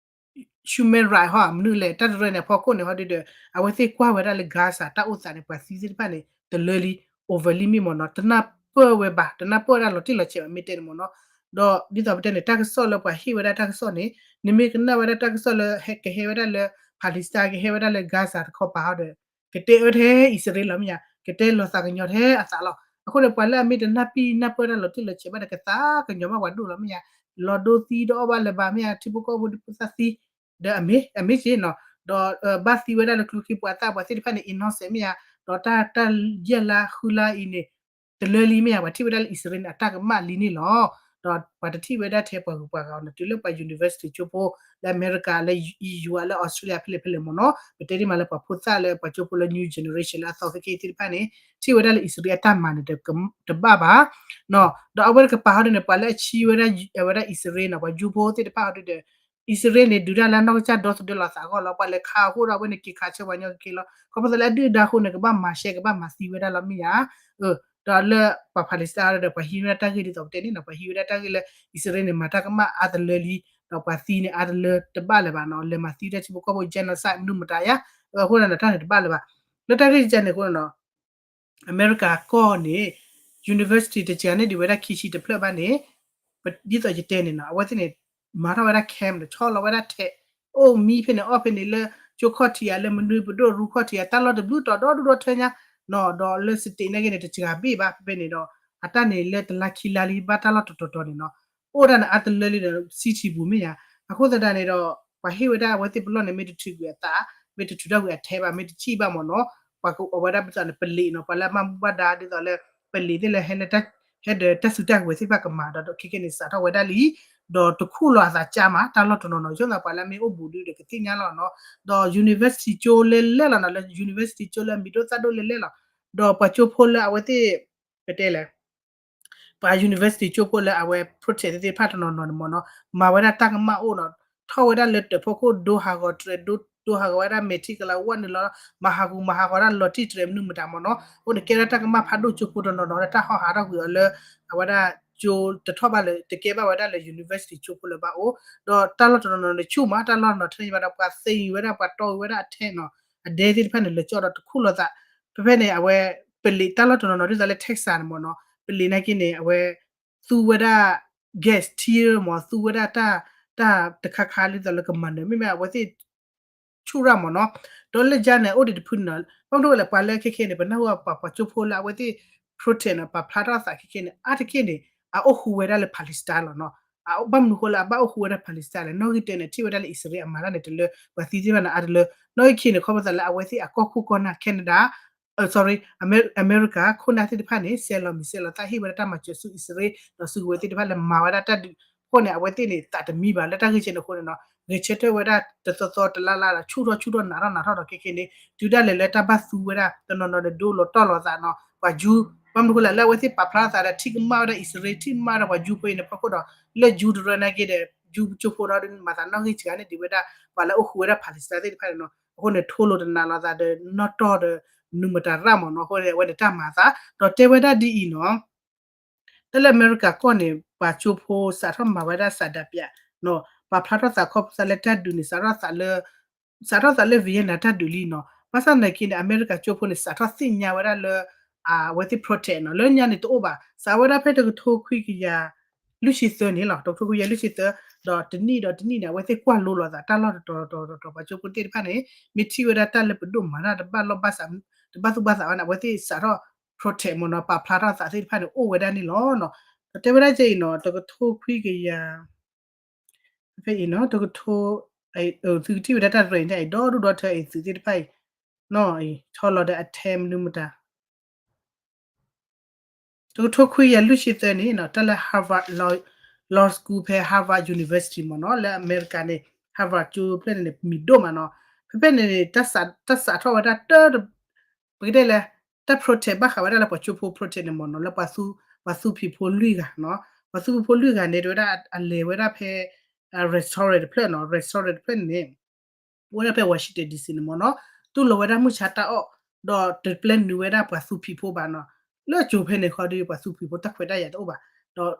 human right ဟီ မနုၤလဲၣ် တၢ်တရၢန့ၣ် အဖီခိၣ်န့ၣ် ဟီဒုဒီး အဝဲသ့ၣ်ကွၢ်ဝဲဒၣ်လၢ Gaza တၢ်အိၣ်သးန့ၣ် ပှၤသံသ့ၣ်တဖၣ်န့ၣ် တလၢလံ over လံမ့ၢ်မ့ၢ်နီၤ တနၢ်ပၢၢ်ဝဲဘၣ် တနၢ်ပၢၢ်ဝဲဒၣ်လီၤတံၢ်လီၤဆဲးဘၣ် မ့ၢ်တဲန့ၣ်မ့ၢ်နီၤ ဒီးဒ်သိးပတဲန့ၣ် တၢ်ကစီၣ်လၢပှၤဟ့ၣ်ဝဲဒၣ်တၢ်ကစီၣ်န့ၣ် နမ့ၢ်ကနၣ်ဝဲဒၣ်တၢ်ကစီၣ်လၢ ကဟဲဝဲဒၣ်လၢ Palestine ကဟဲဝဲဒၣ်လၢ Gaza တခီပၤဟီဒီး ကတဲအၢထဲအံၣ်စရ့လးလီၤမ့ၢ်ဧါ ကတဲလီၤသးကညီၤထဲအသးလီၤ အဃိန့ၣ် ပှၤလၢအမ့ၢ်တနၢ်ပံၢ်နၢ်ပၢၢ်တၢ်လီၤတံၢ်လီၤဆဲးဘၣ်ဒီး ကသးကညီၤဘၣ်ပှၤဒိၣ်လီၤမ့ၢ်ဧါ လီၤဒိသံဒီးအီၣ်ဘၣ်လၢၤဘၣ်မ့ၢ်ဧါ ထံဖိကီၢ်ဖိဒ်ဖိသၣ်သံ ဒီးအမ့ၢ် အမ့ၢ်က့နီၤ ဒီးဘၣ်သံဝဲဒၣ်လၢကျိချံပှၤသၣ်ပှၤသ့ၣ်တဖၣ်န့ၣ် innocent မ့ၢ်ဧါ ဒီးတၢ် တၢ်ယဲၢ်လါဃုလါအံၤန့ၣ် တလၢလံမ့ၢ်ဧါ ပှၤထံၣ်ဝဲဒၣ်လၢအံၣ်စရ့လးန့ၣ် အတၢ်ကမၣ်လံန့ၣ်လီၤ ဒီးပှၤတထံၣ်ဝဲဒၣ်ထဲပှၤဂုၤပှၤဂၤအီၤန့ၣ် တုၤလၢပှၤ university ကၠိဖိ လၢအမဲရကၤ လၢ EU လၢ Australia ဖဲလဲၣ်ဖဲလဲၣ်မ့ၢ်နီၤ ပတဲဒ်မးလၢပှၤဖိသၣ်လၢပှၤကၠိဖိလၢ new generation လၢအသီခဲခဲအံၤသ့ၣ်တဖၣ်န့ၣ် ထံၣ်ဝဲဒၣ်လၢအံၣ်စရ့လးအတၢ်မၤန့ၣ် တဘၣ်ဘၣ် ဒီးအဝဲတကပၤဟီဒ်န့ၣ် ပှၤလၢအဆံဝဲဒၣ် အဝဲဒၣ်အံၣ်စရ့လးနီၤ ပှၤကၠိဖိသ့ၣ်တဖၣ်ဟီဒ်ဒီး အံၣ်စရ့လးန့ၣ် ဒုးတၢ်လၢအနီၢ်ကစၢ်ဒီသဒၢလီၤသးအဂီၢ်လီၤ ပှၤလဲၤခးအဃိဒီး အဝဲန့ၣ်က့ၤခးဆၢပှၤညီက့ၤလီၤ ခီဖျိလၢအဒုၣ်ဒါအဃိန့ၣ် ကဘၣ်မၤရှဲ ကဘၣ်မၤသံဝဲဒၣ်လီၤမ့ၢ်ဧါ ဒီးလၢပှၤ Palestine ဒီး ပှၤဟံးဝဲဒၣ်တၢ်ဂ့ၢ်ဒ်သိးပတဲန့ၣ်နီၤ ပှၤဟံးဝဲဒၣ်တၢ်ဂ့ၢ်လၢ အံၣ်စရ့လးန့ၣ် မၤတၢ်ကမၣ်အါတလၢလံ ဒီးပှၤသံန့ၣ် အါတလၢတဘၣ်လၢၤဘၣ်နီၤ လဲၤမၤသံတၢ်ထံဖိကီၢ်ဖိ genocide မနုၤမတၤယါ အဃိန့ၣ် တၢ်န့ၣ်တဘၣ်လၢၤဘၣ် လၢတၢ်ဂ့ၢ်ကဲန့ၣ်အဃိန့ၣ်နီၤ အမဲရကၤကီၢ်န့ၣ် university တစှၤန့ၢ်ဒံးဝဲဒၣ်ခံဆံတဖျၢၣ်ဘၣ်န့ၣ် ဒ်သိးယတဲန့ၣ်နီၤ အဝဲသ့ၣ်န့ၣ် မၤထီၣ်ဝဲဒၣ် camp န့ၣ် ဆီလီၤဝဲဒၣ်ထဲး အိၣ်မံဖဲန့ၣ် အီၣ်ဖဲန့ၣ်လၢ ကၠိခီၣ်ထံးဧါ လၢမနုၤပဒိၣ်ရူခီၣ်ထံးဧါ တၢ်လီၢ်တဘျုးတီၤဒီဒူၣ်ဒီထၢညါ ဒီးလၢ state နာ်က့န့ၣ် တစှၤဘ့ၣ်ဘၣ်ဖဲဖဲန့ၣ်ဒီး အတၢ်န့ၣ်လၢတလါခံလါလံ ဘၣ်တၢ်လီၢ်တတီၤတီၤန့ၣ်နီၤ အိၣ်ဒၣ်န့ၣ်အါတလၢလံဒီး city ပူၤမ့ၢ်ဧါ. အဃိသတးန့ၣ်ဒီး ပှၤဟ့ၣ်ဝဲဒၣ်အဝဲသ့ၣ်ပလီၢ်န့ၣ် မ့ၢ်တထုးကွံာ်အသး, မ့ၢ်တထုးထီၣ်ကွံာ်အထဲဘၣ်, မ့ၢ်တထံၣ်ဘၣ်မ့ၢ်နီၤ, ပှၤကအိးဝဲဒၣ်ပသးန့ၣ် ပလံာ်နီၤ, ပှၤလၢအမၤဘူၣ်ဘၣ်ဒါဒ်သိးလၢ ပလံာ်သ့ၣ်လၢ ဟဲဒီးတၢ်စုတၢ်ကဝဲၤသ့ၣ်တဖၣ်ကမၤဒီး ခဲခဲန့ၣ် စးထီၣ်ဝဲဒၣ်လံ, ဒီးတခူၣ်လီၤအသးကၢ်မး တၢ်လီၢ်တနီၤနီၤ ယိၣ်သးပှၤလၢအမ့ၢ်အိၣ်ဘူးဒုဒီးကသ့ၣ်ညါလီၤနီၤ, ဒီး university ကၠိလဲလဲလီၤနီၤ, လၢ university ကၠိလၢအမံၤဒိၣ်သၣ်ဒိၣ်လဲလဲလီၤ, ဒီးပှၤကၠိဖိလၢအဝဲသ့ၣ် ပတဲလဲၣ် ပှၤ university ကၠိဖိလၢအဝဲ protest သ့ၣ်တဖၣ်တနီၤနီၤန့ၣ်မ့ၢ်နီၤ, မၤဝဲဒၣ်တၢ်ကမၣ်အိၣ်နီၤ, ထီၣ်ဝဲဒၣ်လၢတၢးဖီခိၣ် ဒိဟးဂီၤတြဲၤ, ဒိဟးဂီၤဝဲဒၣ်မဲာ်ထံကလၤဝါနုာ်လီၤ, မၤဟးဂူာ်မၤဟးဂီၤဒၣ်လီၤတံၢ်တြဲၤမနုၤမတၤမ့ၢ်နီၤ, အဃိန့ၣ်ကဲဒၣ်တၢ်ကမၣ်ဖးဒိၣ်ကၠိဖိတနီၤနီၤ လၢတၢ်ဟီၣ်ဟးထီၣ်ကွံာ်အီၤလၢ အဝဲဒၣ်ကၠိတထီၣ်ဘၣ်လၢ တကဲဘၣ်ဝဲဒၣ်လၢ university ကၠိဖိလၢၤဘၣ်အိၣ်, ဒီးတၢ်လီၢ်တနီၤနီၤန့ၣ်ဆူၣ်မး တၢ်လီၢ်တနီၤထဲန့ၣ်ဘၣ်ဒီး ပှၤသ့ဝဲဒၣ် ပှၤတီဝဲဒၣ်အထဲနီၤ, အဒဲသ့ၣ်တဖၣ်န့ၣ် လၢကၠီဒီးတခူၣ်လီၤသး, ဖဲဖဲန့ၣ် အဝဲ ပလံာ်တၢ်လီၢ်တနီၤနီၤ ဒ်သိးလၢ Texas န့ၣ်မ့ၢ်နီၤ, ပလံာ်နာ်က့န့ၣ် အဝဲ သူဝဲဒၣ် gas ထံမ့ၢ် သူဝဲဒၣ်တၢ် တၢ်တခါခါဒ်သိးလၢကမၤနၢၤ မ့မ့ၢ်အဝဲသ့ၣ် ဆူၣ်ရၣ်မ့ၢ်နီၤ, ဒီးလၢကၠါန့ၣ် အိၣ်ဒံးတဖုန့ၣ်နီၤ, ဘၣ်မနုၤလဲၣ် ပှၤလၢခဲခဲန့ၣ် ပနၢ်ဟူပှၤပှၤကၠိဖိလၢအဝဲသ့ၣ် protest နီၤ ပာ်ဖျါထီၣ်သးခဲခဲန့ၣ် အါတက့ၢ်န့ၣ် အအိၣ်ဃူဝဲဒၣ်လၢ Palestine လီၤနီၤ, ဘၣ်မနုၤဃိလၢအဘၣ်အိၣ်ဃူဝဲဒၣ် Palestine လဲၣ်, နီၣ်ဂံၢ်တၢန့ၣ် ထံၣ်ဝဲဒၣ်လၢအံၣ်စရ့လးအမၤတၢ်န့ၣ် တလၢ ပှၤသံသ့ၣ်တဖၣ်န့ၣ် အါတလၢ, နီၣ်ဂံၢ်ခံန့ၣ် ခီဖျိသးလၢအဝဲသ့ၣ်အကီၢ်ခိၣ်ကီၢ်နၢ် Canada အ sorry အမဲရကၤခိၣ်နၢ်သ့ၣ်တဖၣ်န့ၣ် ဆဲးလီၤမံၤဆဲးလီၤသး ဟ့ၣ်ဝဲဒၣ်တၢ်မၤစၢၤဆူအံၣ်စရ့လး ဒီးဆူကဝဲၤသ့ၣ်တဖၣ်လၢမၤဝဲဒၣ်တၢ်ဒုးအဃိန့ၣ် အဝဲသ့ၣ်န့ၣ် သးတမံဘၣ်လၢတၢ်ဂ့ၢ်ကဲန့ၣ်အဃိန့ၣ်နီၤ, ဂဲၤဆၢထၢၣ်ဝဲဒၣ်တသီသီတလါလါဒီး ဆူၣ်ထီၣ်ဆူၣ်ထီၣ်နးထီၣ်နးထီၣ်ဒီးခဲခဲန့ၣ် တုၤဒၣ်လဲာ်လၢတၢ်ဘၣ်သူဝဲဒၣ်တနီၤနီၤဒီး ဒိလိာ်တီၢ်လိာ်သးနီၤ ပှၤကၠူ ဘၣ်မနုၤဃိလဲၣ် လၢအဝဲသ့ၣ်ပာ်ဖျါထီၣ်သးဒီး ထံၣ်ကမၣ်ဝဲဒၣ်အံၣ်စရ့လး ထံၣ်ကမၣ်ဝဲဒၣ်ပှၤကၠူဖိအံၤန့ၣ် ဖီခိၣ်ဒီး လၢကၠူတရၢနာ်က့ဒီး ကၠူကၠိဖိဒီး မၤသးနီၣ်ဂံၢ်စှၤန့ၢ်ဒံးဝဲဒၣ် ပှၤလၢအိၣ်ဃူဝဲဒၣ် Palestine သ့ၣ်တဖၣ်န့ၣ်နီၤ, အဃိန့ၣ် ထိလိာ်တနးလိာ်သးဒီး နီၣ်တီၢ်ဒီး နုာ်မတၤရၣ်မ့ၢ်နီၤ, အဃိန့ၣ် အဝဲန့ၣ်တၢ်မၤသး ဒီးတဲဝဲဒၣ်ဒ်အံၤနီၤ တၢ်လၢအမဲရကၤကီၢ်န့ၣ် ပှၤကၠိဖိစးထီၣ်မၤဝဲဒၣ် စးဒးပၠး နီၤ, ပာ်ဖျါထီၣ်သးခီဖျိသးလၢတၢ်ဒုးန့ၣ် စးထီၣ်သးလၢ စးထီၣ်သးလၢ Vietnam တၢ်ဒုးလံနီၤ, ဘၣ်ဆၣ်သနာ်က့န့ၣ် အမဲရကၤကၠိဖိန့ၣ် စးထီၣ်သ့ၣ်ညါဝဲဒၣ်လၢ အဝဲသ့ၣ် protest နီၤ, လၢညါန့ၣ်တအိၣ်ဘၣ်, စးဝဲဒၣ်ဖဲတကထိခွံကယၤ လွံၢ်ဆံသၢန့ၣ်လီၤ, တကထိခွံကယၤလွံၢ်ဆံသၢ, ဒီးတနံၣ်ဒီးတနံၣ်န့ၣ် အဝဲသ့ၣ်ကွၢ်လိလီၤသး တၢ်လီၢ်တတီၤတတီၤတတီၤ ပှၤကၠိဖိသ့ၣ်တဖၣ်န့ၣ် မ့ၢ်ထံၣ်ဝဲဒၣ်တၢ်လၢပဒိၣ်မၤတၢ်တဘၣ်လိာ်ဘၣ်စး တဘၣ်သူၣ်ဘၣ်သးဘၣ်န့ၣ် အဝဲသ့ၣ်စးထီၣ် protest မ့ၢ်နီၤ, ပာ်ဖျါထီၣ်သးသ့ၣ်တဖၣ်န့ၣ် အိၣ်ဝဲဒၣ်န့ၣ်လီၤနီၤ, ဒီးတဲဝဲဒၣ်ကဲအံၤနီၤ တကထိခွံကယၤ ဖဲအံၤနီၤ တကထိ သုကထံၣ်ဝဲဒၣ်တၢ်ရ့ၣ်န့ၣ် အံၤဒီဒူၣ်ဒီထၢအံၤသုးသ့ၣ်တဖၣ်အံၤ နီၤအံၤ ထီလီၤဒီးအထဲမနုၤမတၤ တကထိခွံကယၤလွံၢ်ဆံသၢန့ၣ်နီၤ တၢ်လၢ Harvard Law Law School ဖဲ Harvard University မ့ၢ်နီၤ လၢအမဲရကၤန့ၣ် Harvard ကၠိဖျၢၣ်န့ၣ်န့ၣ် မံၤဒိၣ်မးနီၤ, ဖဲဖဲန့ၣ်န့ၣ် တၢ်စးထီၣ်ဝဲဒၣ်တၢ် ပကတဲလဲၣ် တၢ် protest ဘၣ်ဃးဝဲဒၣ်လၢပှၤကၠိဖိ protest န့ၣ်မ့ၢ်နီၤ လၢပှၤသူ ပှၤသူဖံးဖိလွံၢ်ဂၤနီၤ, ပှၤသူဖံးဖိလွံၢ်ဂၤန့ၣ် တဲဝဲဒၣ်အလဲၤဝဲဒၣ်ဖဲ restaurant တဖျၢၣ်နီၤ, restaurant တဖျၢၣ်န့ၣ် အိၣ်ဝဲဒၣ်ဖဲ Washington D C န့ၣ်မ့ၢ်နီၤ, တူၢ်လိာ်ဝဲဒၣ်မုၢ်ဆါတၢ်အီၣ် ဒီးတပျဲနုာ်ဝဲဒၣ်ပှၤသူဖံးဖိဘၣ်နီၤ, လၢကၠိဖဲန့ၣ်ဃီဒီး ပှၤသူဖံးဖိတၢ်ခွဲးတၢ်ယာ်တအိၣ်ဘၣ်, ဒီး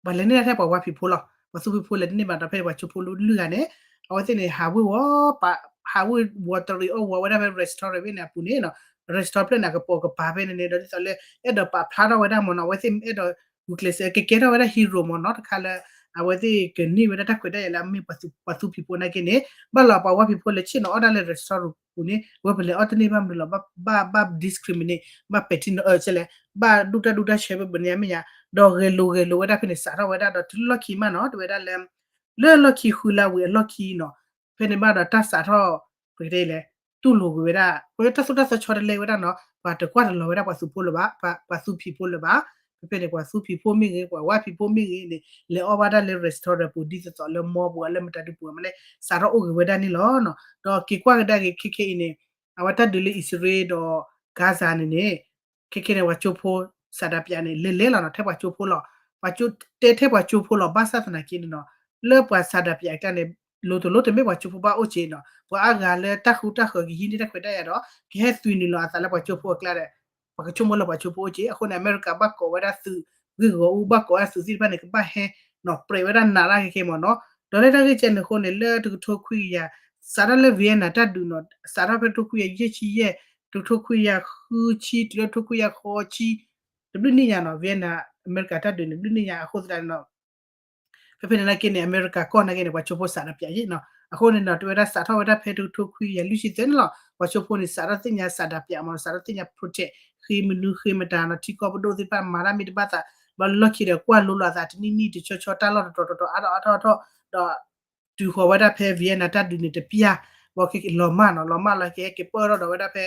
ပှၤလဲၤန့ၢ်ဒၣ်ထဲပှၤဝါဖံးဖိလီၤ, ပှၤသူဖံးဖိလဲၤတန့ၢ်ဘၣ်ဒီး ဖဲန့ၣ်ပှၤကၠိဖိလွံၢ်ဂၤန့ၣ် အဝဲသ့ၣ်န့ၣ် ဟးဝ့ၤဝီၤ ဟးဝ့ၤဝီၤတရံးအီၣ်ဝီၤဝဲဒၣ်ဖဲ restaurant ဖဲန့ၣ်အပူၤန့ၣ်နီၤ, restaurant ဖျၢၣ်န့ၣ် အကပိာ်ကပၤဖဲန့ၣ်န့ၣ် ဒီးဒ်သိးလၢ အဲၣ်ဒိးပာ်ဖျါထီၣ်ဝဲဒၣ်မ့ၢ်နီၤ, အဝဲသ့ၣ်အဲၣ်ဒိး ဂုာ်ကျဲးစၢး ကကဲထီၣ်ဝဲဒၣ် hero မ့ၢ်နီၤ, တခါလၢ အဝဲသ့ၣ်ကန့ၢ်ဝဲဒၣ်တၢ်ခွဲးတၢ်ယာ်လၢအမ့ၢ်ပှၤသူဖံးဖိနာ်က့န့ၣ်, ဘၣ်လီၤပှၤဝါဖံးဖိလဲၤဆ့ၣ်နီၤအီၣ်ဒၣ်လၢ restaurant ပူၤန့ၣ် ဝဲပလဲၤအီၣ်တန့ၢ်ဘၣ်မနုၤလီၤ, ဘၣ် ဘၣ် discriminate ဘၣ်ပဲာ်ထံနီၤအၢ ကဲလဲၣ်, ဘၣ်ဒူၣ်တၢ်ဒူၣ်တၢ်ဆၢဘၣ်ဘၣ်န့ၣ်မ့ၢ်ယါ, ဒီးဂဲၤလိာ်ဂဲၤလိာ်ဝဲဒၣ်ဖဲန့ၣ် စးထီၣ်ဝဲဒၣ်ဒီးတုၤလၢလီၢ်ခံမးနီၤ, တဲဝဲဒၣ်လၢ လၢလီၢ်ခံဃုလါဝံၤအလီၢ်ခံနီၤ, ဖဲန့ၣ်ဘၣ်ဒီးတၢ်စးထီၣ် ပကတဲလဲၣ် တူၢ်လိာ်ကွံာ်ဝဲဒၣ် ပတၢ်သိၣ်တၢ်သီဆီတလဲဝဲဒၣ်နီၤ, ပှၤတကွၢ်တလီၤဝဲဒၣ်ပှၤသူဖံးဖိလၢၤဘၣ်, ပှၤသူဖံးဖိလၢၤဘၣ်, ဖဲဖဲန့ၣ် ပှၤသူဖံးဖိမ့ၢ်ဂ့ၤ ပှၤဝါဖံးဖိမ့ၢ်ဂ့ၤန့ၣ် လဲၤအီၣ်ဘၣ်ဒၣ်လၢ restaurant ပူၤ ဒ်သိးသိးလၢ mall ပူၤ လၢမတၤဒုပူၤမ့ၢ်လဲၣ် စးထီၣ်အိၣ်ဂ့ၤဝဲဒၣ်န့ၣ်လီၤ. ဒီးက့ၤကွၢ်ကဒါက့ၤခဲခဲအံၤန့ၣ် အဝဲတၢ်ဒုးလၢအံၣ်စရ့လးဒီး Gaza န့ၣ်န့ၣ် ခဲခဲန့ၣ် ပှၤကၠိဖိ စးဒးပၠးန့ၣ် လဲၤလဲၤလီၤနီၤ ထဲပှၤကၠိဖိလီၤ, ပှၤကၠိတဲထဲပှၤကၠိဖိလီၤ ဘၣ်ဆၣ်သနာ်က့န့ၣ်နီၤ လၢပှၤစးဒးပၠးအကျါန့ၣ် လိၤတလိၤတမ့ၢ်ပှၤကၠိဖိဘၣ်အိၣ်က့ၤနီၤ ပှၤအါဂၤလၢတၢ်ဃူတၢ်ဃၢၤကဟံးန့ၢ်တၢ်ခွဲးတၢ်ယာ်ဒီး ကဟဲသွံၣ်နုာ်လီၤအသးလၢပှၤကၠိဖိအကျါဒီး ပှၤကဆိကမိၣ်လၢပှၤကၠိဖိအိၣ်က့ၤ အဃိန့ၣ် အမဲရကၤဘၣ်ကိးဝဲဒၣ်သုးဂ့ၢ်ဂီၤအူ ဘၣ်ကိးဝဲဒၣ်သုးသ့ၣ်တဖၣ်န့ၣ် ကဘၣ်ဟဲ နီၤ ပြဲးဝဲဒၣ်နးတၢ်ခဲခဲမ့ၢ်နီၤ, ဒီးလၢတၢ်ဂ့ၢ်ကဲန့ၣ်အဃိန့ၣ် လၢတကထိခွံကယၤ စးထီၣ်လၢ Vietnam တၢ်ဒုးနီၤ စးထီၣ်ဖဲတကထိခွံကယၤယဲၢ်ဆံယဲၢ် တကထိခွံကယၤဃုဆံ တုၤလၢတကထိခွံကယၤဃိးဆံ တဘျုးနံၣ်ညါနီၤ Vietnam အမဲရကၤတၢ်ဒုးန့ၣ် ဘျုးနံၣ်ညါအဃိသတးန့ၣ်နီၤ ဖဲဖဲန့ၣ်နာ်က့န့ၣ် အမဲရကၤကီၢ်နာ်က့န့ၣ် ပှၤကၠိဖိစးဒးပၠးယ့ၣ်နီၤ, အဃိန့ၣ်နီၤ တဲဝဲဒၣ်စးထီၣ်ဝဲဒၣ်ဖဲတကထိခွံကယၤလွံၢ်ဆံသၢန့ၣ်လီၤ, ပှၤကၠိဖိန့ၣ် စးထီၣ်သ့ၣ်ညါစးဒးပၠးမ့ၢ်နီၤ စးထီၣ်သ့ၣ်ညါ protest ဃ့မနုၤဃ့မတၤနီၤ ထံကီၢ်ပဒိၣ်သ့ၣ်တဖၣ်မၤတၢ်မ့ၢ်တဘၣ်သး ဒီးလီၢ်ခံဒီးကွၢ်လိလီၤအသးတနံၣ်နံၣ်တဆီဆီ တၢ်လီၢ်တတီၤတတီၤ အါထီၣ်အါထီၣ်အါထီၣ် ဒီး တုၤဃီၤဝဲဒၣ်ဖဲ Vienna တၢ်ဒုးန့ၣ်တပျၢ် ဘီကလီၤမၢ်နီၤ လီၤမၢ်လီၤက့ၤ ကဲပၢၢ်ထီၣ်ဒီးဝဲဒၣ်ဖဲ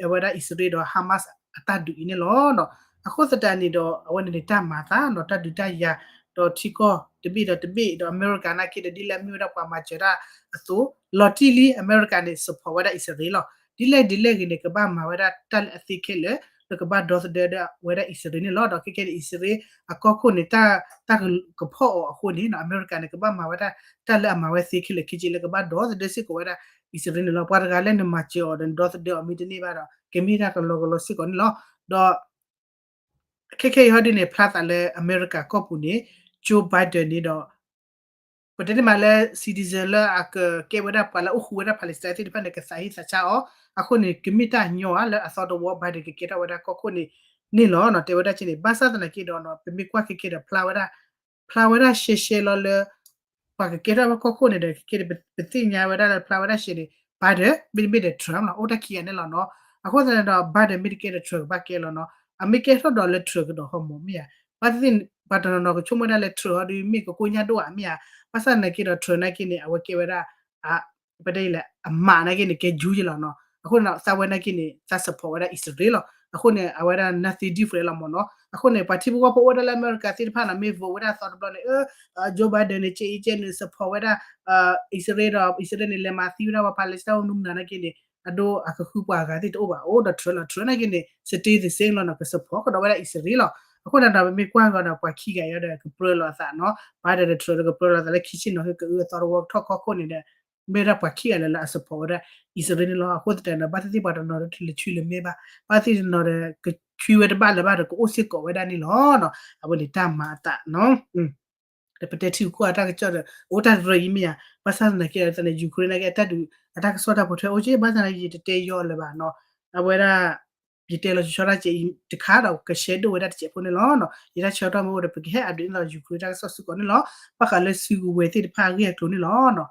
အဝဲဒၣ်အံၣ်စရ့လးဒီး Hamas အတၢ်ဒုးအံၤန့ၣ်လီၤ. အဃိသတးန့ၣ်ဒီး အဝဲန့ၣ်န့ၣ်တၢ်မၤသးနီၤ တၢ်ဒုးတၢ်ယၤ ဒီးထံကီၢ်တဘ့ၣ်ဒီးတဘ့ၣ် ဒီးအမဲရကၤနာ်က့ဒီး ဒ်လဲၣ်မ့ၢ်ဝဲဒၣ်ပှၤမၤစၢၤတၢ်အသိး လီၤတံၢ်လံ အမဲရကၤန့ၣ် support ဝဲဒၣ်အံၣ်စရ့လးလီၤ. ဒ်လဲၣ်ဒ်လဲၣ်ဂ့ၤန့ၣ် ကဘၣ်မၤဝဲဒၣ်တၢ်လၢအသ့ခဲလၢာ် လၢကဘၣ်ဒီသဒၢဒီးဝဲဒၣ်အံၣ်စရ့လးန့ၣ်လီၤ. ဒီးခဲကဲန့ၣ် အံၣ်စရ့လးအကီၢ်ခိၣ်န့ၣ် တၢ်ကဖီၣ်အီၤအဃိန့ၣ် အမဲရကၤန့ၣ် ကဘၣ်မၤဝဲဒၣ်တၢ်လၢအမၤဝဲသ့ခဲလၢာ်ခဲဆ့လၢကဘၣ်ဒီသဒၢစ့ၢ်ကီးဝဲဒၣ်အံၣ်စရ့လးန့ၣ်လီၤ. ပှၤတဂၤလၢနမၤစၢၤအီၤဒီးနဒီသဒၢအီၤမ့တမ့ၢ်ဘၣ်ဒီး ကမ့ၢ်တၢ်ကလီကလီစ့ၢ်ကီးန့ၣ်လီၤ. ဒီး ခဲခဲအံၤဟီဒ်န့ၣ် ဖျါသးလၢအမဲရကၤကီၢ်ပူၤန့ၣ် Joe Biden န့ၣ်ဒီး ပတဲန့ၣ်မးလၢ citizen လၢအကကဲဝဲဒၣ်ပှၤလၢအိၣ်ဃူဝဲဒၣ် Palestine သ့ၣ်တဖၣ်န့ၣ် ကသးဟ့သးဆါအီၤ အဃိန့ၣ် ကမ့ၢ်တၢ်ညီဧါလၢအသီတဝီ Biden ကကဲထီၣ်ဝဲဒၣ်ကီၢ်ခိၣ်န့ၣ်န့ၣ်လီၤ. တဲဝဲဒၣ်က့န့ၣ် ဘၣ်ဆၣ်သနာ်က့ဒီး ပမ့ၢ်ကွၢ်ခဲခဲဒီး ဖျါဝဲဒၣ် ဖျါဝဲဒၣ်ရှဲရှဲလီၤလၢ ပှၤကကဲထီၣ်ဝဲကီၢ်ခိၣ်န့ၣ်ဒီး ခဲခဲန့ၣ် ပသ့ၣ်ညါဝဲဒၣ်လၢဖျါဝဲဒၣ်ရှဲန့ၣ် Biden မ့တမ့ၢ်ဒီး Trump လီၤ. အိၣ်တၢ်ခံဂၤန့ၣ်လီၤနီၤ. အဃိသတးန့ၣ်ဒီး Biden မ့ၢ်တကဲဒီး Trump ကဘၣ်ကဲလီၤနီၤ. အမ့ၢ်ကဲထီၣ်ဒီးလၢ Trump ကဒီးဟီမးမ့ၢ်ဧါ. ဘၣ်သ့ၣ်သ့ၣ် ပှၤတနီၤနီၤကဆိကမိၣ်ဝဲဒၣ်လၢ Trump ဟီဒုးမ့ၢ်ကကိညၢ်ဒိၣ်ဧါမ့ၢ်ဧါ. ဘၣ်ဆၣ်သနာ်က့ဒီး Trump နာ်က့န့ၣ် အဝဲကဲဝဲဒၣ် ပတဲလဲၣ် အမးနာ်က့န့ၣ် ကဲ Jew ယလီၤနီၤ. အဃိန့ၣ် သးဝဲနာ်က့န့ၣ် သး support ဝဲဒၣ်အံၣ်စရ့လးလီၤ. အဃိန့ၣ် အဝဲဒၣ် nothing different လီၤမးနီၤ. အဃိန့ၣ် ပှၤထံဖိကီၢ်ဖိအိၣ်ဝဲဒၣ်လၢအမဲရကၤသ့ၣ်တဖၣ်နီၤ မ့ၢ် vote ဝဲဒၣ်အသီတဘျီန့ၣ် အ Joe Biden န့ၣ် ကဲအံၤကဲန့ၣ် support ဝဲဒၣ် အံၣ်စရ့လးဒီး အံၣ်စရ့လးန့ၣ် လဲၤမၤသံဝဲဒၣ်ပှၤ Palestine အိၣ်မနုၤမနုၤနာ်က့န့ၣ် အဒိအကဃုပှၤအဂၤသ့ၣ်တအိၣ်ဘၣ်. အိၣ်ဒီး Trump လီၤ Trump နာ်က့န့ၣ် stay the same လီၤနီၤ က support ကဒီးဝဲဒၣ်အံၣ်စရ့လးလီၤ. အဃိန့ၣ်ဒီး ပမ့ၢ်ကွၢ်ကဒီးပှၤခံဂၤအံၤဒီး ကပြၢလီၤအသးနီၤ Biden ဒီး Trump ဒီးကပြၢလီၤအသးလၢခံဆ့ၣ်နီၤ ကအုအသီတဝီကထီၣ်ကီၢ်ခိၣ်န့ၣ်ဒီး မ့ၢ်ဝဲဒၣ်ပှၤခံဂၤလၢလၢအ support ဝဲဒၣ်အံၣ်စရ့လးန့ၣ်လီၤ. အဃိသတးဒီး ဘၣ်သ့ၣ်သ့ၣ်ပှၤတနီၤဒီး တလဲၤဆူလဲၤမဲဘၣ်, ဘၣ်သ့ၣ်တနီၤဒီး ကဆူဝဲတဘၣ်လၢၤဘၣ်ဒီး ကအိၣ်စ့ၢ်ကီးဝဲဒၣ်န့ၣ်လီၤ. အဝဲန့ၣ်တၢ်မၤအသးနီၤ ဒီးပတဲထံကီၢ်အတၢ်ကစီၣ်ဒီး အိၣ်တၢ်တရၢအံၤမ့ၢ်ဧါ, ဘၣ်ဆၣ်သနာ်က့ဒီး Ukraine နာ်က့ အတၢ်ဒုး အတၢ်ကစီၣ်တၢ်ပိာ်ထွဲအိၣ်က့ ဘၣ်ဆၣ်သနာ်က့ ယတတဲယီၤလၢၤဘၣ်နီၤ, အဝဲဒၣ် ယတဲလီၤဆီဆီတၢ်စဲးအံၤတခါဒီး ကshareဒိၣ်ဝဲဒၣ်တစဲးဖိန့ၣ်လီၤ. ယတၢ်ဆၢကတီၢ်မ့ၢ်အိၣ်ဒီး ပကဟဲ update န့ၣ်လီၤ Ukraine တၢ်ကစီၣ်စ့ၢ်ကီးန့ၣ်လီၤ. ဘၣ်ဃးလၢစုကဝဲၤသ့ၣ်တဖၣ်အဂ့ၢ်အကျိၤန့ၣ်လီၤ.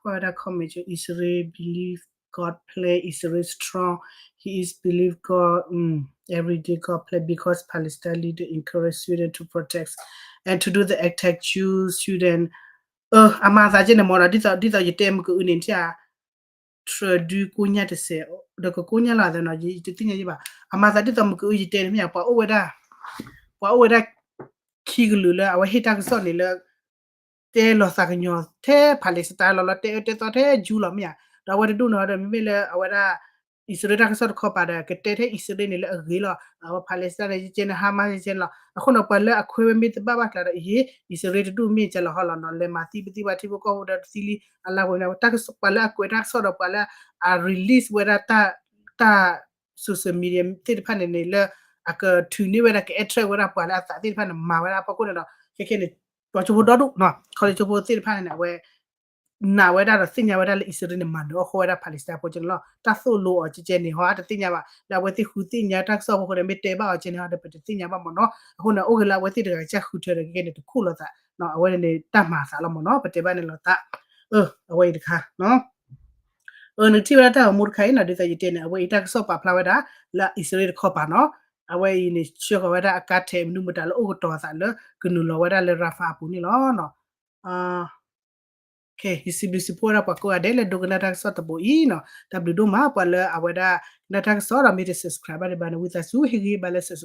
ကွၢ်ဝဲဒၣ် comment Israel believe God plan, Israel strong, he is believe God, mm, every day God plan because Palestine leader encourage student to protest and to do the attack Jew student. အမၤသးကဲန့ၣ်မ့ၢ်ဒီး ဒ်သိး ဒ်သိးယတဲမ့ၢ်ကအုန့ၣ် ထံၣ်ဧါ Trump ဒုးကိညၢ်တစဲး ဒီးကကိညၢ်လီၤသးနီၤ ယတသ့ၣ်ညါယဘၣ်. အမၤသးဒ်သိးမ့ၢ်ကအုယတဲန့ၣ်မ့ၢ်ဧါ ပှၤအိၣ်ဝဲဒၣ် ပှၤအိၣ်ဝဲဒၣ် ခံကလုာ်လၢအဝဲဟ့ၣ်တၢ်ကစီၣ်န့ၣ်လၢ တဲလီၤသးကညီၤထဲ Palestine လီၤလီၤ တဲအၢတဲသီထဲ Jew လီၤမ့ၢ်ဧါ. ဒီးအဝဲတဒူၣ်န့ၣ်ဒီး မ့မ့ၢ်လၢအဝဲဒၣ် အံၣ်စရ့လးတၢ်ကစီၣ်တခီပၤဒီး ကတဲထဲအံၣ်စရ့လးန့ၣ်လၢအဂ့ၤလီၤ. အဝဲ Palestine န့ၣ် ယကဲန့ၣ် Hamas ယကဲန့ၣ်လီၤ. အဃိန့ၣ် ပှၤလၢအခွဲးဝဲမ့ၢ်တဘၣ်ဘၣ်ကျါဒီး အံၤ အံၣ်စရ့လးတဒူၣ်မ့ၢ်ကဲလီၤဟီလီၤနီၤ လဲၤမၤသံပသံပှၤထံဖိကီၢ်ဖိဒီးတသံလံ အလါဝဲန့ၣ် ပှၤလၢအကွဲးတၢ်ကစီၣ်ဒီးပှၤလၢအ release ဝဲဒၣ်တၢ် တၢ် social media သ့ၣ်တဖၣ်န့ၣ်န့ၣ်လၢ အကထုးန့ၢ်ဝဲဒၣ် က attract ဝဲဒၣ်ပှၤလၢအသးသ့ၣ်တဖၣ်န့ၣ် မၤဝဲဒၣ်အဖီခိၣ်န့ၣ်ဒီး ခဲခဲန့ၣ် ပှၤကၠိဖိဒီဒူၣ်နီၤ ခီလၢကၠိဖိသ့ၣ်တဖၣ်န့ၣ် အဝဲ နာ်ဝဲဒၣ်ဒီးသ့ၣ်ညါဝဲဒၣ်လၢအံၣ်စရ့လးန့ၣ် မၤနၢၤအီၣ်ဃီဝဲဒၣ် Palestine ဖိကဲန့ၣ်လီၤ. တၢ်သိၣ်လိအီၤကဲကဲန့ၣ် ဟီအတသ့ၣ်ညါဘၣ် လၢအဝဲသ့ၣ်ဃုသ့ၣ်ညါတၢ်ကစီၣ်ဖိဃိဒီး မ့ၢ်တဲဘၣ်အီၤကဲန့ၣ်ဟီဒီး ပတသ့ၣ်ညါဘၣ်မ့ၢ်နီၤ. အဃိန့ၣ် အိၣ်က့ၤလၢအဝဲသ့ၣ်တဂၤကစၢ်ဃုထၢဒီး ခဲခဲန့ၣ် တခူၣ်လိာ်သး အဝဲန့ၣ်န့ၣ် တၢ်မၤသးလီၤမ့ၢ်နီၤ ပတဲဘၣ်န့ၣ်လီၤသး အဝဲအံၤတခါ နကထံၣ်ဝဲဒၣ်တၢ်ဂီၤမူတခါအံၤနီၤ ဒ်သိးယတဲန့ၣ် အဝဲအံၤတၢ်ကစီၣ်ပာ်ဖျါဝဲဒၣ် လၢအံၣ်စရ့လးတခီပၤနီၤ အဝဲအံၤန့ၣ် ဆှၢဃီၤဝဲဒၣ်အကါထဲးမနုၤမတၤလၢအိၣ်ကတီၤအသးလၢ ကနုာ်လီၤဝဲဒၣ်လၢ Rafah အပူၤန့ၣ်လီၤ. ယစံးဘျုးစံးဖှိၣ်ဝဲဒၣ်ပှၤကိးဂၤဒဲးလၢဒိကနၣ်တၢ်ကစီၣ်တဘိအံၤနီၤ တၢ်ဘျုးဒိၣ်မး ပှၤလၢအဝဲဒၣ် ကနၣ်တၢ်ကစီၣ်ဒီးမ့ၢ်တ subscribe ဘၣ်ဒံးဘၣ်န့ၣ် ဝံသးစူၤဟ့ၣ်ဂံၢ်ဘါလၢ subscribe